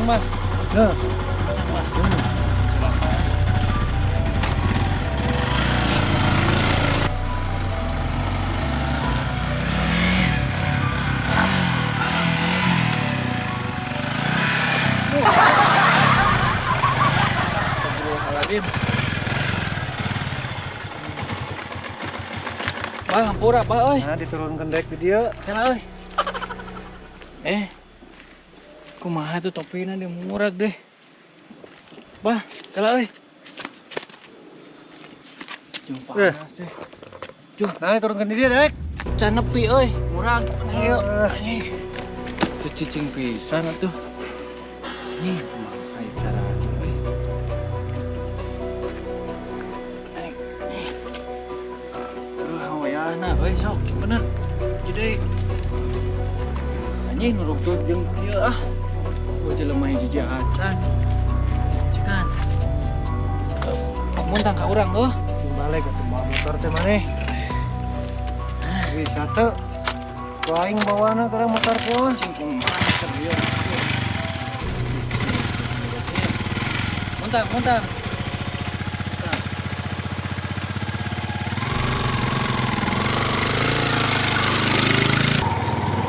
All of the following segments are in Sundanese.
Muntang, Bah. Nah. Muntang, Bah. Silakan. Astagfirullahaladzim. Bah, hampura, Bah, euy. Nah, diturunkan dek di dia. Kela euy. Eh. Kumaha tuh topina dia murag deh. Bah, kela euy. Jeung panas deh. Jung. Nah, diturunkan di dia, dek. Can nepi euy, murag. Ayo, anjing. Teu cicing pisan atuh. Nih, kumaha ieu carana euy. Wayahna euy sok bener. Jadi anjing nurugtut jeung kieu ah. Gua jelema hiji acan. Cikan. Muntang ka urang heuh. Balik atuh bawa motor teh maneh. Bisa teu. Ku aing bawana keur motor teh mah. Cing kumaha serius. Muntang, muntang.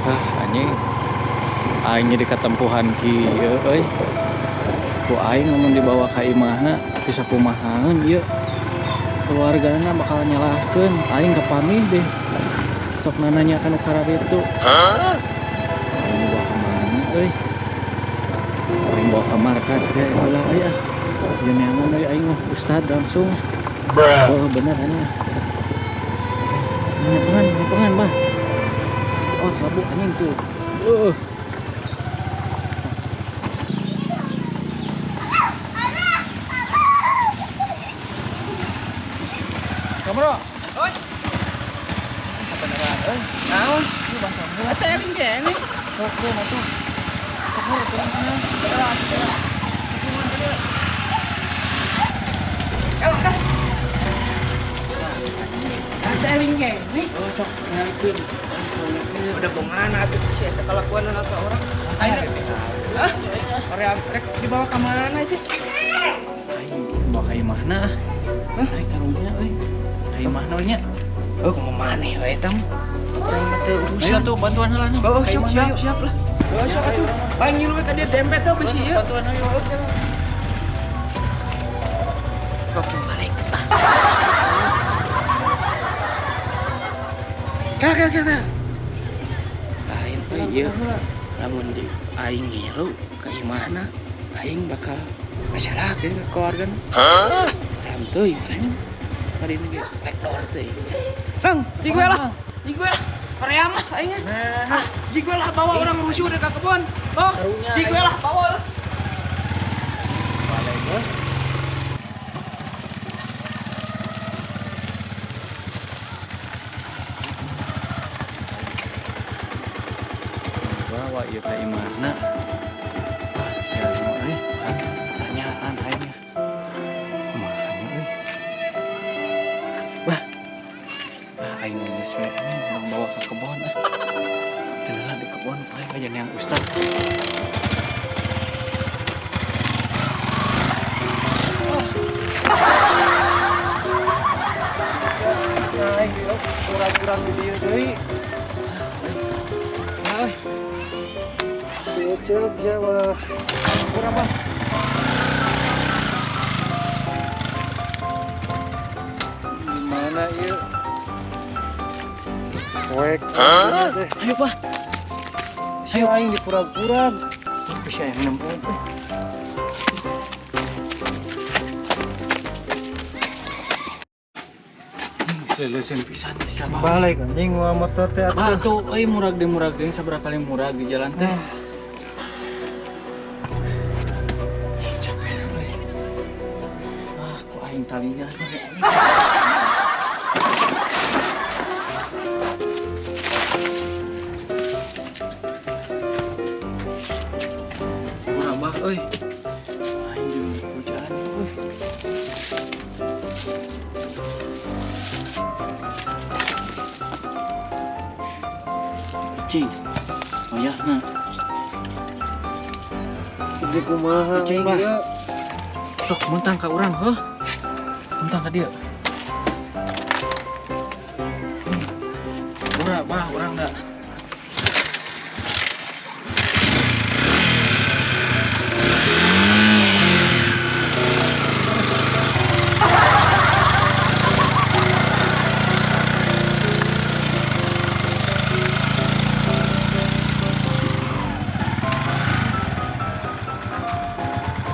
Ah, anjing. Aing jadi katempuhan kieu euy. Ku aing lamun dibawa ka imahna bisa kumahaan ieu. Keluargana bakal nyalahkeun aing kapanggih deh. Sok nananya kan ukara ditu. Hah? Aing dibawa ka mana euy? Aing bawa ka markas ge heula euy ah. Ieu neangan euy aing mah ustad langsung. Bruh. Oh, bener anjing. Nyepengan, nyepengan, Bah. Oh, sabuk anjing tuh. Kamro. Oi. Kebenaran euy. Naon? Ieu bahasa heula. Eta eling kene. Sok teh atuh. Sok turun kana. Kalah dah. Eta eling kene. Oh, sok ngalikeun. Udah bongan atuh si eta kalakuan ka urang. Ayeuna ah, hoream rek dibawa ka mana aja? Aing bawa ka imahna ah. Hah? Aing karunya euy. Ka imahna we nya. Oh, kumaha maneh we eta mah. Urang mah teu urusan. Ayo tuh bantuan heula nih. Oh, Ka siap imahna, siap yuk. siap lah. Oh, siap atuh. Aing ngilu we ka dieu dempet teh bisi ieu. Bantuan ayo. Waktu balik. Kal kal kal. Lain euy ieu. Lamun di aing ngilu ka imahna, aing bakal masalahkeun ka keluargana. Hah? Ram teuing anjing. Kali ini ge backdoor teuing. Kang, di gue lah. Di gue lah. Korea mah aing. Nah, Ah, di gue lah bawa orang rusuh deh ke kebun. Oh, Karunya, di gue lah bawa lah. Balik euy. Bawa ieu ka imahna. Ah, sekali mah euy. Pertanyaan aing. Kumaha euy? Bah. Ah, aing geus we urang bawa ka kebon ah. Kenalan di kebon aing aja yang ustad. Nah, aing kurang-kurang di dieu deui. Euy, Ceuceuk ya mah. kurang Bang. Gimana ieu? Poek. Ayo, Bah. Ayo aing dipurag-purag. Bisa yang nempuh. Selesai pisan bisa Bah. Balik anjing bawa motor teh atuh. Bah tuh, euy murag deui sabaraha kali murag di jalan teh. Ih, capek euy. Ah, ku aing talinya. Kurang bah euy. Aing jeung hujan euy. Cing. Wayahna. Jadi kumaha Cicing, aing Bah. ieu? Sok muntang ka urang heuh. Muntang ka dieu. Ura bah urang da.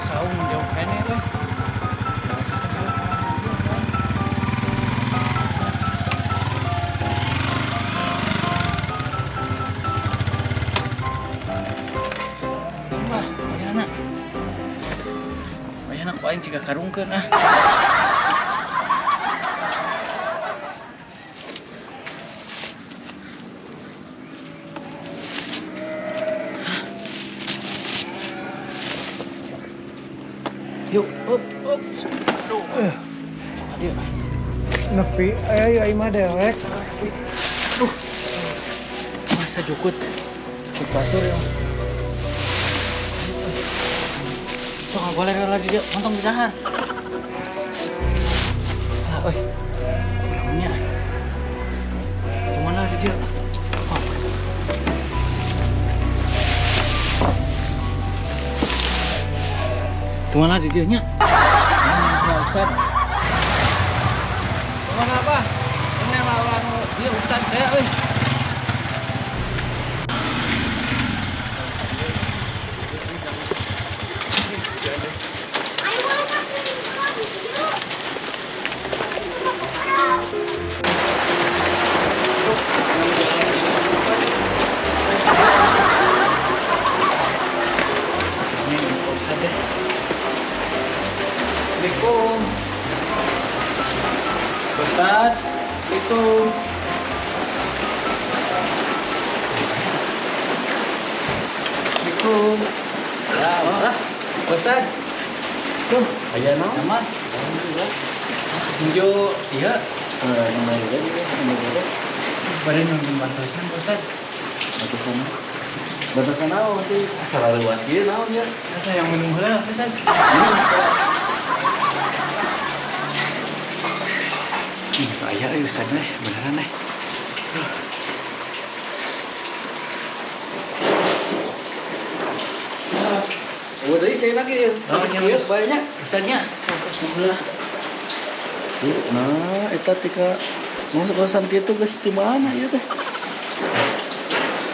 Saung jauh kene euy. Wah, bayana. Bayana ku aing siga karungkeun ah. Yuk, up, up. Aduh. Coba dia. Nepi aya ieu imah dewek. Aduh. Masa jukut. Cek batur ya. Sok boleh lagi dia, montong di dahar. Alah, oi. Namanya. Kemana dia? Oh. Kemana dia nya? Mana Ustad? Kemana apa? Ini lawan dia Ustad saya euy. Ini Ustad deh. Assalamualaikum. Ustad, Assalamualaikum. Assalamualaikum. Ya, lah, Ustad. Tuh, Aya naon? sama. Nuju, iya, Namanya juga juga, namanya juga. pada nungguin bantosan, Ustad. Batasan. Batasan naon teh? Asal luas ieu naon ya? Asa yang minum heula, Ustad. Ih, aya euy Ustad teh, beneran deh. Oh, deui cai lagi ya. Oh, iya, Ieu banyak. Ustadnya, heula. Nah, eta tika masuk kosan kitu geus di mana ieu teh?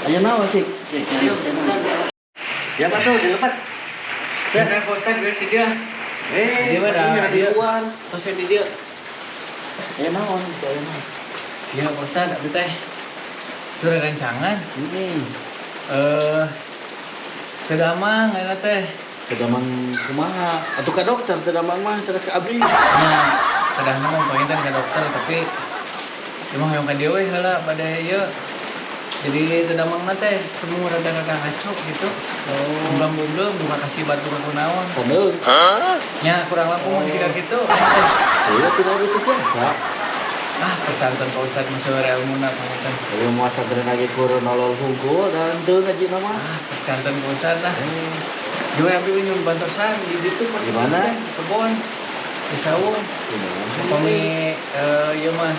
Aya naon cik? Ayo, Ustad. Ya tuh dilepat. Ya, nah, Ustad geus di dia. Eh, Dia mah dah, di dia. luar. Terus di dia. Aya naon? Aya naon? Iya, Ustad, abdi teh. Itu rencangan. Heeh. Teu damang ayeuna teh. Teu damang kumaha? Atuh ka dokter teu damang mah sanes ka abdi. Nya, kadahna mah panginten ka dokter tapi emang hoyong ka dieu we heula bade ieu. Jadi teu damangna teh semua rada-rada ngaco gitu. Oh. Belum-belum buka kasih batu ka kunaon. Kadeung. Nya kurang langkung mah siga kitu. Iya, tidak itu biasa. Ah, percanten Pak Ustad mah seueur elmuna panginten. Ayo masa lagi kurang nolol hungkul dan teu ngaji nama. Ah, percanten Pak Ustad lah. Juga abdi we nyuruh bantosan di ditu posisi Di mana? teh, di kebon. Di saung. Upami ieu mah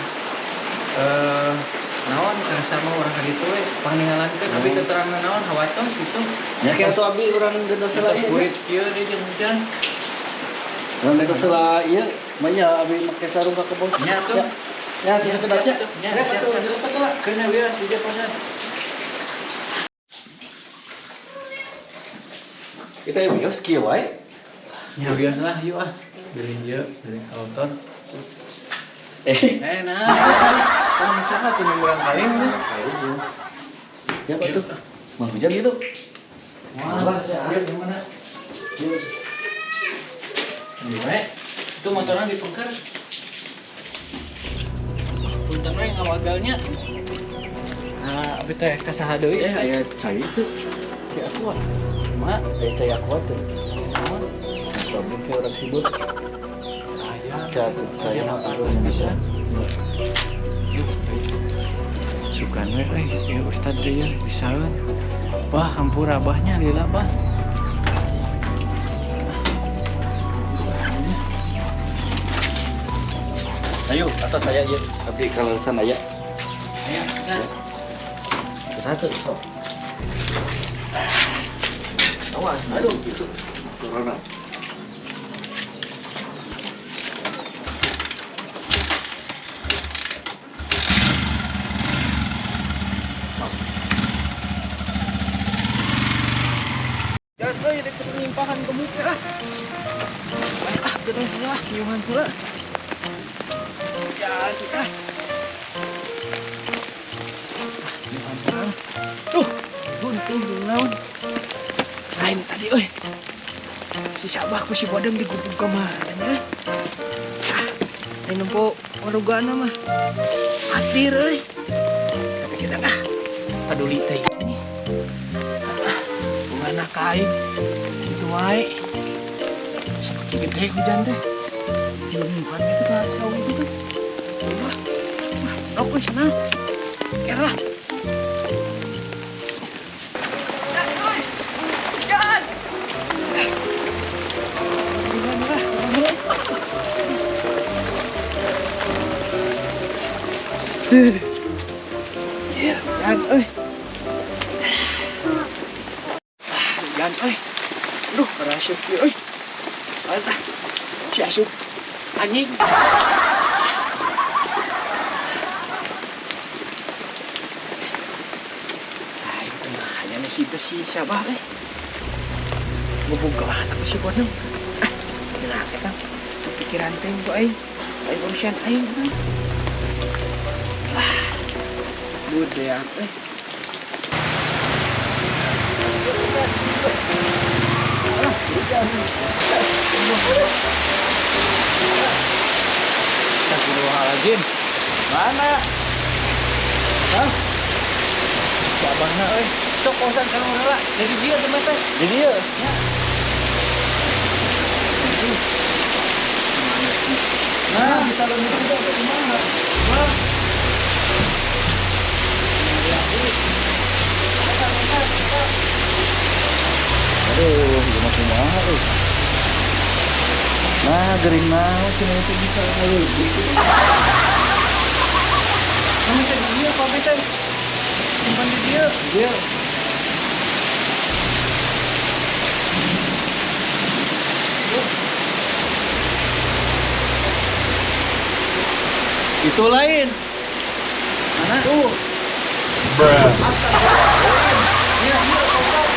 naon kerasa mah urang ka ditu we pangningalankeun abi teu terangna naon hawatos gitu. Ya kayak atuh abdi urang gentos heula Terus ieu. burit kieu deui jeung hujan. Urang gentos heula ieu, mah nya abdi make sarung ka kebon. Nya tuh. Ya, tuh sekedar nya. Nya, Ya, siap, atuh siap. dilepat heula. Keuna we di dieu Pak Ustad. Kita yang bios kieu wae. Nya bios lah yuk ah. Beli ieu, beli auto. Eh, Nah, kalau misalnya tuh urang kali mah. Ya, Pak tuh. Mau hujan gitu. Wah, ya gimana? Gimana? Itu motornya dipengker. Punten we ngawagalnya. Nah, abi teh ka saha deui? Aya cai itu. Cai aqua. Kumaha? Aya cai aqua tuh. Naon? Problem kayak orang sibuk. Aya. Kayak harus bisa. Yuk, sukan we euy, ya Ustad teh ya bisaeun. Bah, hampura abahnya lila bah. Ayo, atau saya ieu. Abdi kaleresan aya. Ayo, kita. Satu, sok. Awas, Aduh. itu corona. Jangan euy dek penyimpahan ke muka lah. Ah, geus lah, nyiuhan heula. Jangan kita. Nyiuhan heula. Duh, buntung jeung naon. Lain tadi euy. Si Sabah ku si Bodeng digubug ka mana nya? Ah, lain nempo warugana mah. Hatir euy. Tapi kita ah peduli teh ini. Ah, bunga kain gitu wae. Seperti gede hujan teh. Dilemukan gitu ka saung itu tuh. Wah, wah, rokok sana. Kerah. Jangan. Jangan, euy. Jangan, euy. Aduh, kerasup ieu euy. Aduh, si asup anjing. Ah, itu mah hanya si si siapa euy. Ngubung ke mana si Bodeng? Ah, kenapa kan? Pikiran teh ku aing. Aing urusan aing. Ah, budak euy. Astagfirullahaladzim. Mana? Hah? Si abahna euy. Sok kosan kana heula. Jadi dia teh mah teh. Jadi ya. Nah, bisa lebih juga dari mana? Nah. Aduh, gimana kumaha euy. Nah, gering naon cenah itu bisa ngaleutik. Kamu teh di dieu papi teh. Simpan di dieu. Dia itu lain. Mana? Tuh. Astagfirullahaladzim. Iya, iya, Pak.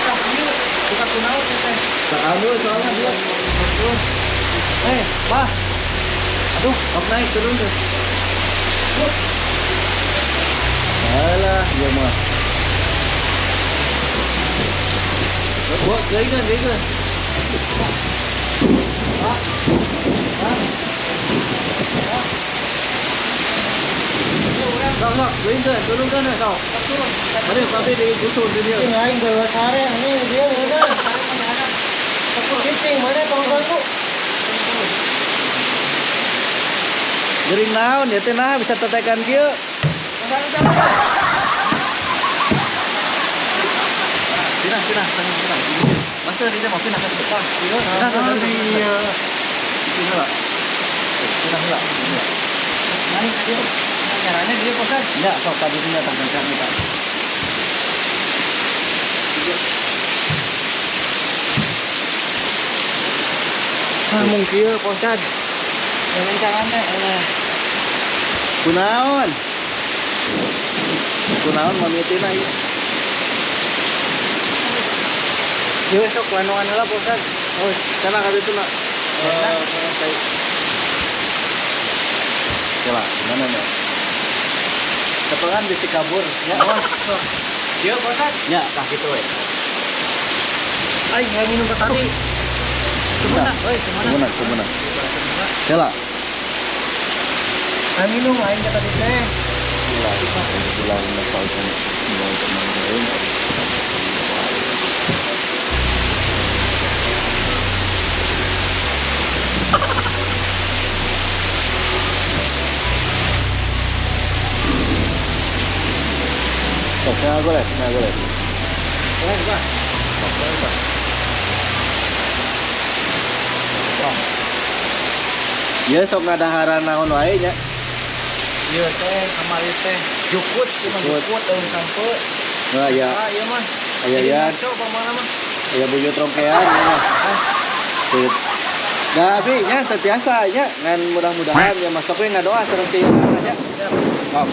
Tah ieu buka kunaon teh teh. Tak ambil soalnya dia. Eh, Bah. Aduh, ok naik turun tuh. Alah, dia mah. Buat geuingeun, geuingeun. Pak. Pak. Pak. Sok, sok, geuingeun, turunkeun we, sok. Turun. Mari papi digusun di dieu. Cing aing bawa sare anjing dia udah. Cing mana tong ganggu. Gering naon ya teh nah bisa tetekan kieu. Pindah, pindah, pindah, pindah. Master ini mau pindah ke depan. Pindah, pindah, pindah. Pindah lah. Pindah lah. Naik dia. Caranya dia kosan. Enggak, sok tadi dia tak kencang kita. Ah, mungkin kosan. Jangan jangan teh. Kunaon? Kunaon mamitina ieu? Ieu sok lenoan heula kosan. Oh, sana ka ditu na. Oke lah, gimana nih? Tepengan bisi kabur, ya. Oh, sok. Ieu kosan. Ya, tah kitu we. Aing hayang minum ke tadi. Kemana? Oi, kemana? Kemana? Kemana? Kela. Aing minum aing ka tadi teh. Sok, saya boleh, saya boleh. Boleh, Pak. Sok, boleh, Pak. Sok. Ieu sok ngadaharan naon wae nya. Ieu teh kamari teh jukut cuma jukut daun sampe. Nah, ya. Ah, ieu mah. Aya ya. Coba mana mah. Aya buyut rongkean ieu mah. Nah, abi nya teu tiasa nya ngan mudah-mudahan ya masuk we ngadoa sareng si nya. Sok.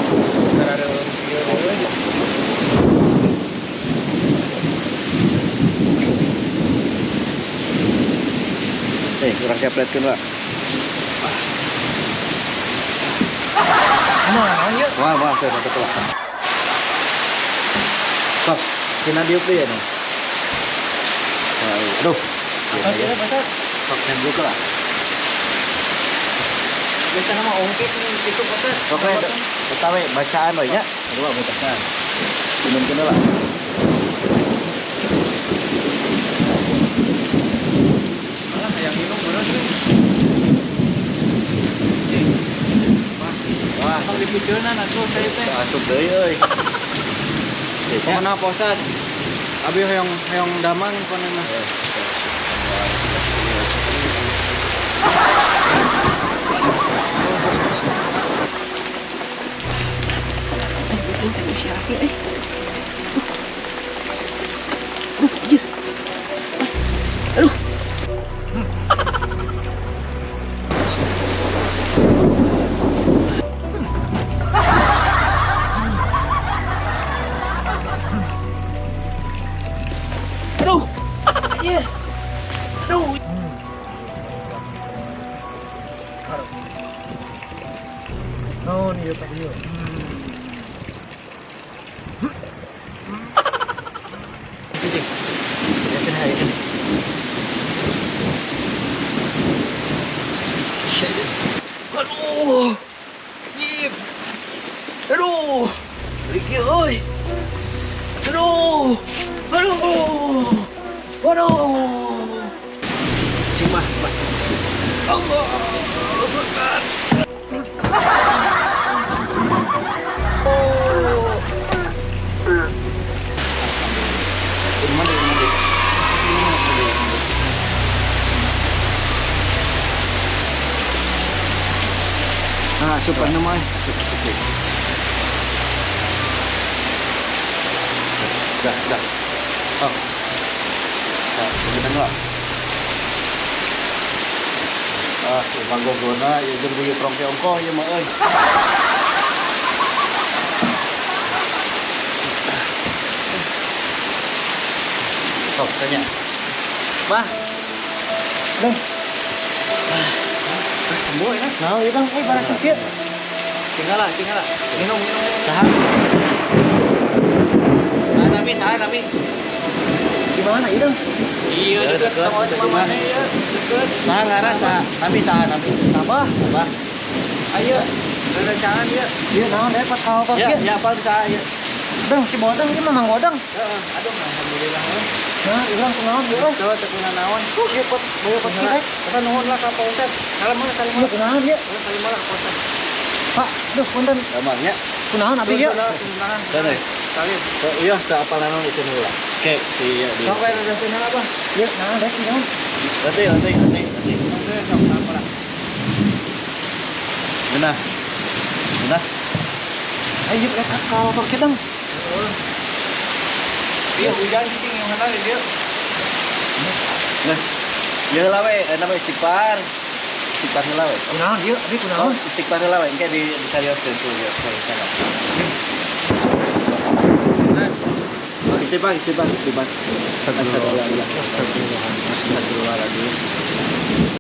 Kurang kepletkeun lah. Mana ieu? Wah, wah, saya mantep lah. Sok, kena diup deui ya nih. Aduh. Apa sih pasar? Sok nembuk lah. Biasa nama ongkek nih itu pasar. Sok we, eta we bacaan we nya. Aduh, bacaan. Minumkeun lah. Malah hayang minum beureuh teh. Wah, tong dipiceunan atuh cai teh. Asup deui euy. Pokona Pak Ustad. Abi hoyong damang pokona mah. Aduh. Aduh. Anjir. Aduh. Naon ieu teh ieu? Aduh. Nyip. Aduh. Riki euy. Aduh. Aduh. Aduh. Cuma, Allah. Akbar. Nah, asupan mah. Asup, asup. Sudah, sudah. Oh. Nah, lanjutan lah. Ah, manggogona ieu jeung buyut rongke ongkoh ieu mah euy. Sok tanya. Mah. Dong. Sembuh ya. Nah, ieu Bang, euy barang kieu. Tinggal lah, tinggal lah. Minum, minum. Saha? Saha saha nami. Di mana ieu, Dong? Iya, deket sama mamane ieu, deket. Saha ngaran saha? Nami saha nami? Abah. Abah. Ayo, rerencangan ieu. Ieu naon dapat ka motor Ya, kieu? ya apa saha ieu? Dong, si Bodang ieu mah Mang Bodang. Heeh, aduh alhamdulillah. Nah, urang kunaon ieu euy? Teu teu kunaon. Ieu pot, boyo pot kieu. Kita nuhun lah ka Pak Ustad. Salam lah, salam Ieu lah. kunaon ieu? Salam lah ka Pak Ustad. Pak, duh punten. Damangnya. Kunaon abi ieu? Teh. Salim. Iya, saapal naon itu heula. Oke, si ieu di. Sok we rerencangan apa? Ieu naon rek naon? Nanti, nanti, nanti, nanti. Oke, sok apa lah. Genah. Genah. Ayo rek ka motor kieu, Dong. Iya, hujan cicing yang mana dia? Nah. Ieu heula we, eta mah istighfar. Istighfar heula we. Kunaon ieu? Abi Oh, kunaon? istighfar heula we, engke di disarioskeun tuh ieu. Nah, Istighfar, istighfar, istighfar. astagfirullah. Astagfirullahaladzim.